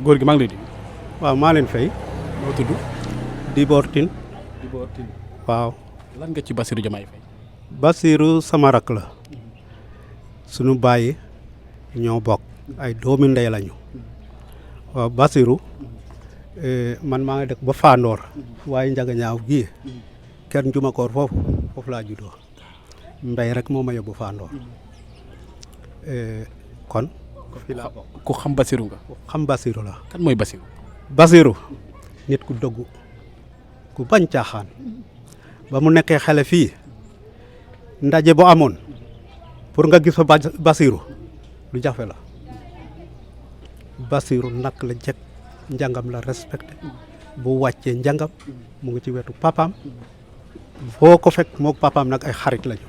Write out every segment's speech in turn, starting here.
góor gi maa ngi lay nuyu. waaw maa leen fay. noo tudd. Dibor Tine. Dibor Tine. waaw. lan nga ci Bassirou Diomaye Faye. Bassirou sama rak la. sunu bàyyi ñoo bokk. ay doomi ndey lañu. waaw Bassirou man maa ngi dëkk ba Fandoor. waaye Njaga Ñaaw gii. kër Njumakoor foofu laa juddoo. mbay rek moo ma yóbbu Fandoor. kon. fii laa bokk ku xam Bassirou nga. xam Bassirou la. kan mooy Bassirou. Bassirou nit ku dëggu ku bañ caaxaan ba mu nekkee xale fii ndaje bu amoon pour nga gis fa Bassirou lu jafe la. Bassirou nag la jekk njàngam la respecté bu wàccee njàngam mu ngi ci wetu papaam foo ko fekk moog papaam nag ay xarit lañu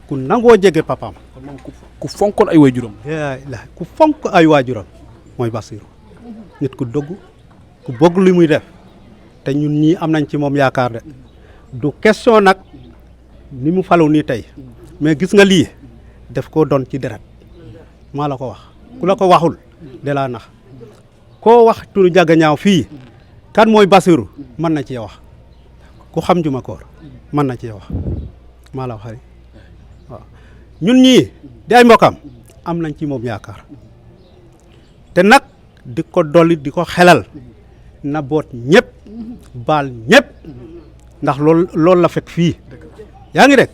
ku nangoo jege papaam. kon moom ku fonkoon ay waajuram. ku fonk ay waajuram mooy Bassirou nit ku dëggu ku bëgg li muy def te ñun ñii am nañ ci moom yaakaar de du question nag ni mu falu nii tey mais gis nga lii def koo doon ci deret maa la ko wax ku la ko waxul de laa nax koo wax turu Njaga Ñaaw fii kan mooy Bassirou mën na cee wax ku xam Njumakoor mën na cee wax maa la wax waaw ñun ñii di ay mbokkam am nañ ci moom yaakaar te nag di ko dolli di ko xelal na boot ñëpp baal ñëpp ndax loolu la fekk fii yaa ngi dégg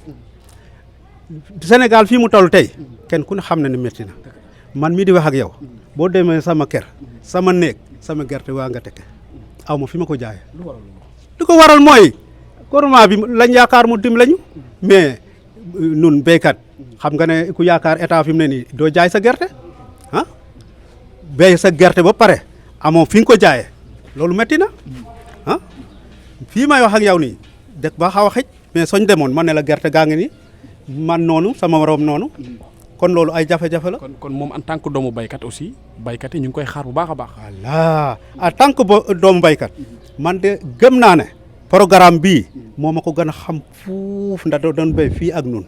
Sénégal fii mu toll tey kenn ku ne xam na ne métti na man mii di wax ak yow boo demee sama kër sama néeg sama gerte waa nga tekke aw ma fi ma ko jaayee. li ko waral mooy gouvernement bi lañ yaakaar mu dim lañu mais nun béykat xam nga ne ku yaakaar état fi mu ne nii doo jaay sa gerte ah béy sa gerte ba pare amoo fi nga ko jaayee loolu métti na ah fii may wax ak yow nii dëkk ba xaw a xëj mais soñ demoon man ne la gerte gaa ngi nii man noonu sama morom noonu kon loolu ay jafe-jafe la. kon moom en tant que doomu baykat aussi baykat yi ñu ngi koy xaar bu baax a baax. voilà en tant que doomu baykat man de gëm naa ne programme bii moo ma ko gën a xam fuuf ndax doon béy fii ak nun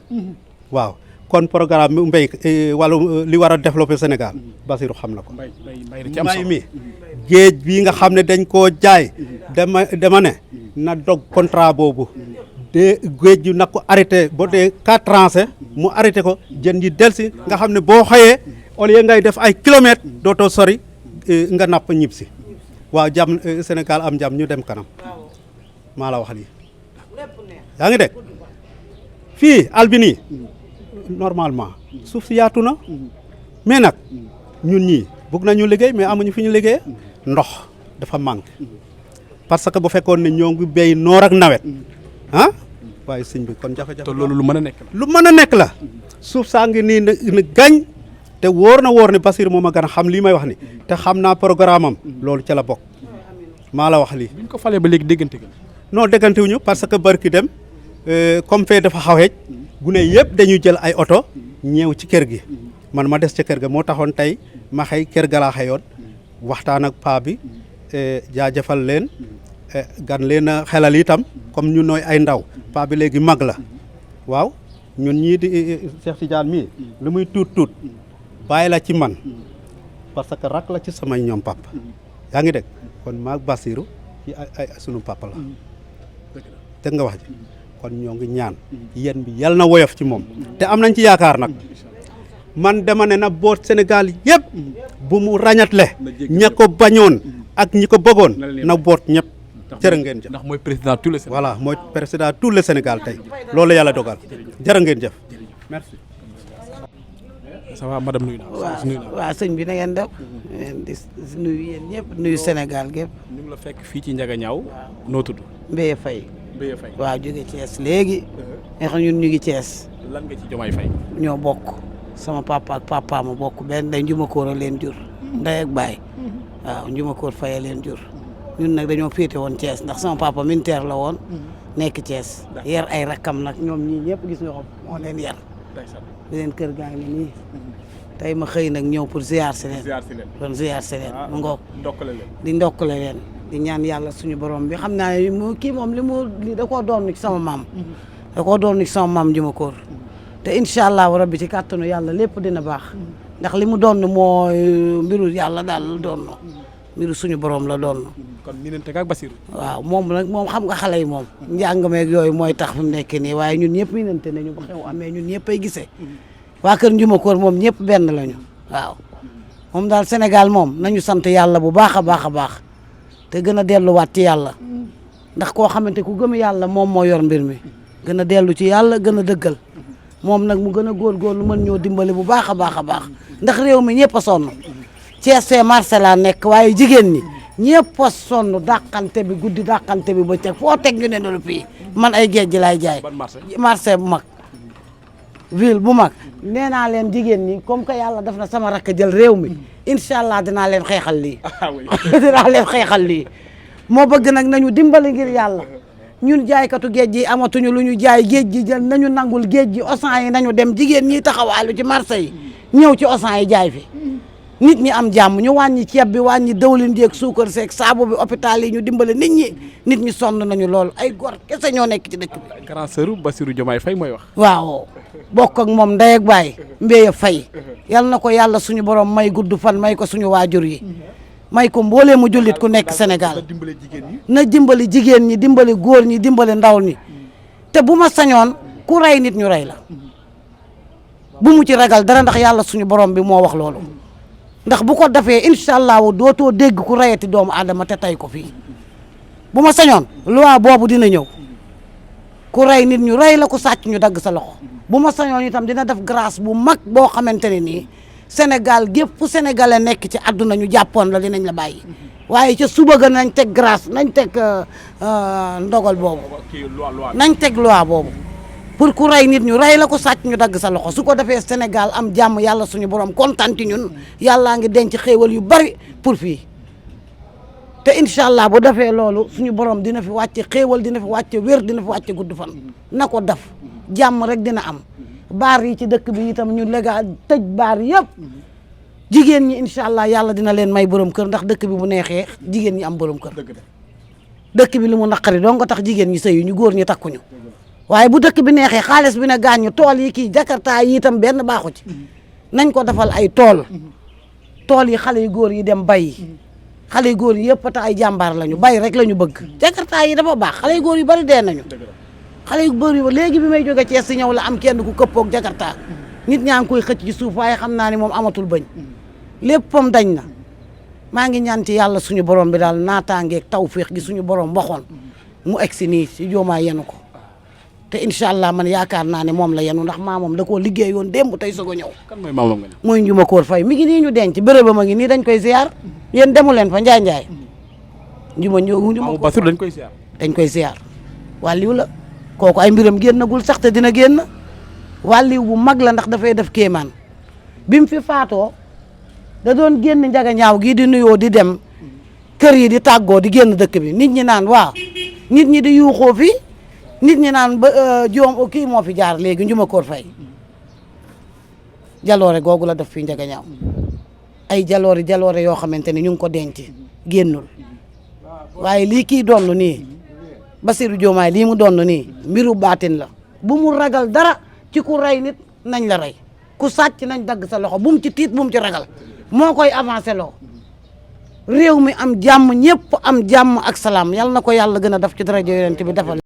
waaw kon programme bi mbéy wala li war a développer Sénégal Bassirou xam na ko. mbay mi géej bii nga xam ne dañ koo jaay dama ne na dog contrat boobu de géej gi nag ko arrêté ba de 4 ans mu arrêté ko jën yi delsi nga xam ne boo xëyee au lieu ngay def ay kilomètres dootoo sori nga napp ñib si waaw jàmm Sénégal am jàmm ñu dem kanam maa la wax lii yaa ngi dégg fii albini normalement suuf si yaatu na mais nag ñun ñii bëgg nañu liggéey mais amuñu fi ñu liggéey ndox dafa manqué parce que bu fekkoon ne ñoo ngi béy noor ak nawet ah waaye sëñ bi kon jafe-jafe. te loolu lu mën a nekk la. lu mën a nekk la suuf saa ngi nii na gañ te wóor ne Bassirou moom a gën a xam lii may wax ni te xam naa programme am loolu ca la bokk maa la wax lii. bi ñu ko falee ba léegi déggante gi. non déggante wuñu parce que barki dem comme fee dafa xaw xeej gune yëpp dañuy jël ay oto ñëw ci kër gi man ma des ca kër ga moo taxoon tey ma xëy kër ga laa xëyoon waxtaan ak paa bi jaajëfal leen gan leen a xelal itam comme ñu nooy ay ndaw paa bi léegi mag la waaw ñun ñii di Cheikh Tidiane mii lu muy tuut bàyyi la ci man parce que rak la ci samay ñoom papa yaa ngi dégg kon maag Bassirou ci ay sunu papa la dégg nga wax ji kon ñoo ngi ñaan yéen bi yal na woyof ci moom te am nañ ci yaakaar nag man dama ne na boot Sénégal yëpp bu mu ràñatle ña ko bañoon ak ñi ko bëggoon na boot ñëpp jërë ngeen jëf. ndax mooy président tout le Sénégal. voilà mooy président tout le Sénégal tey loolu yàlla dogal jërë ngeen jëf merci. ça va madame nuyu naa. waaw sëñ bi na ngeen def di nuyu yéen ñëpp nuyu Sénégal gépp. ñu ngi la fekk fii ci Njaga Ñaaw noo tudd. Mbaye Faye. Mbaye Faye waaw jóge Thiès léegi. nga xam ñun ñu ngi Thiès. lan nga ci Diomaye Faye. ñoo bokk sama papa ak papa ma bokk benn day Njumakoor a leen jur. ndey ak baay. waaw Njumakoor Faye a leen jur. ñun nag dañoo féete woon Thiès ndax sama papa militaire la woon. nekk Thiès. yar ay rakkam nag ñoom ñii ñëpp gis nga ko moo leen yar. di leen kër gaa ngi nii. tey ma xëy nag ñëw pour ziar si leen. kon ziar si leen mu ngoog. di ndokkale leen. di ñaan yàlla suñu borom bi xam naa ne kii moom li da koo doon ci sama maam. da koo doon ci sama maam Njumakoor. te incha allah rabbi ci kàttanu yàlla lépp dina baax. ndax li mu doon mooy mbiru yàlla daal la doon mbiru suñu borom la doon. kon miinante nga ak Basirou. waaw moom nag moom xam nga xale yi moom njàng meeg yooyu mooy tax fi mu nekk nii waaye ñun ñëpp miinante nañu bu xew amee ñun ñëpp ay gisee waa kër Njumakoor moom ñëpp benn lañu waaw moom daal Sénégal moom nañu sant yàlla bu baax a baax a baax te gën a delluwaat ci yàlla ndax koo xamante ku gëm yàlla moom moo yor mbir mi gën a dellu ci yàlla gën a dëggal moom nag mu gën a góorgóorlu mën ñoo dimbali bu baax a baax a baax ndax réew mi ñëpp a sonn Thiès fee marché laa nekk waaye jigéen ñi ñëpp a sonn dàqante bi guddi dàqante bi ba teg foo teg ñu ne lu fii man ay géej gi laay jaay marché bu mag ville bu mag nee naa leen jigéen ñi comme que yàlla def na sama rakk jël réew mi incha allah dinaa leen xeexal lii dinaa leen xeexal lii moo bëgg nag nañu dimbali ngir yàlla ñun jaaykatu géej gi amatuñu lu ñu jaay géej gi jël nañu nangul géej gi osan yi nañu dem jigéen ñi taxawaalu ci marché yi ñëw ci osan yi jaay fi nit ñi am jàmm ñu wàññi ceeb bi wàññi dawlin jeeg suukar seeg saabu bi hôpital yi ñu dimbali nit ñi sonn nañu lool ay gor kese ñoo nekk ci dëkk bi. grand sœur Bassirou Diomaye Faye mooy wax. waaw bokk ak moom ndey ak baay Mbéye Faye yal na ko yàlla suñu borom may gudd fan may ko suñu waajur yi may ko mboolee mu jullit ku nekk Sénégal na dimbali jigéen ñi dimbali góor ñi dimbali ndaw ñi te bu ma sañoon ku rey nit ñu rey la bu mu ci ragal dara ndax yàlla suñu borom bi moo wax loolu. ndax bu ko defee incha allahu dootoo dégg ku rayati doomu aadama te tey ko fii bu ma sañoon loi boobu dina ñëw ku rey nit ñu rey la ku sàcc ñu dagg sa loxo bu ma sañoon itam dina def grâce bu mag boo xamante ne nii Sénégal gépp fu sénégalais nekk ci àdduna ñu jàppoon la dinañ la bàyyi waaye ca suba ga nañ teg grâce nañ teg ndogal boobu nañ teg loi boobu pour ku rey nit ñu rey la ko sàcc ñu dagg sa loxo su ko defee Sénégal am jàmm yàlla suñu borom kontaan ci ñun yàllaa ngi denc xéewal yu bari pour fii te incha allah bu defee loolu suñu borom dina fi wàcce xéewal dina fi wàcce wér dina fi wàcce gudd fan na ko def jàmm rek dina am baar yi ci dëkk bi itam ñu légal tëj baar yëpp jigéen ñi incha allah yàlla dina leen may borom kër ndax dëkk bi bu neexee jigéen ñi am borom kër dëkk bi li mu naqari doo nga tax jigéen ñi sëyu ñu góor ñi takkuñu waaye bu dëkk bi neexee xaalis bi ne gaañu tool yi kii Jakarta yi itam benn baaxu ci nañ ko defal ay tool yi xale yu góor yi dem bay xale yu góor yi yëpp te ay jàmbaar lañu bay rek la ñu bëgg Jakarta yi dafa baax xale yu góor yu bari dee nañu xale yu góor yi léegi bi may jóge Thiès si ñëw la am kenn ku këppoog Jakarta nit ñaa ngi koy xëcc ci suuf waaye xam naa ni moom amatul bëñ léppam dañ na maa ngi ñaan ci yàlla suñu borom bi daal naataangeeg tawféex gi suñu borom waxoon mu egsi nii si Diomaye yenu ko te incha allah man yaakaar naa ne moom la yenu ndax maamam da koo liggéey woon démb tey soog a ñëw. kan mooy maamam nga ne. mooy Njumakoor Faye mi ngi nii ñu denc bërëbam a ngi nii dañ koy ziar yéen demu leen fa Njaay Njaay. Maamu Bassirou dañ koy ziar. dañ koy ziar wàlliw la kooku ay mbiram génnagul sax te dina génn wàlliw bu mag la ndax dafay def kéemaan bi mu fi faatoo da doon génn njaga ñaaw gii di nuyoo di dem kër yi di tàggoo di génn dëkk bi nit ñi naan waaw nit ñi di yuuxoo fi nit ñi naan ba joom kii moo fi jaar léegi Njumakoor Faye jaloore googu la def fii njaga ñaaw ay jaloore yoo xamante ni ñu ngi ko denc génnul waaye lii kii doon nii Bassirou Diomaye lii mu doon nii mbiru baatin la bu mu ragal dara ci ku rey nit nañ la rey ku sàcc nañ dagg sa loxo bu mu ci tiit bu mu ci ragal moo koy avancé loo réew mi am jàmm ñëpp am jàmm ak salaam yal na ko yàlla gën a def ci daraja yonent bi defal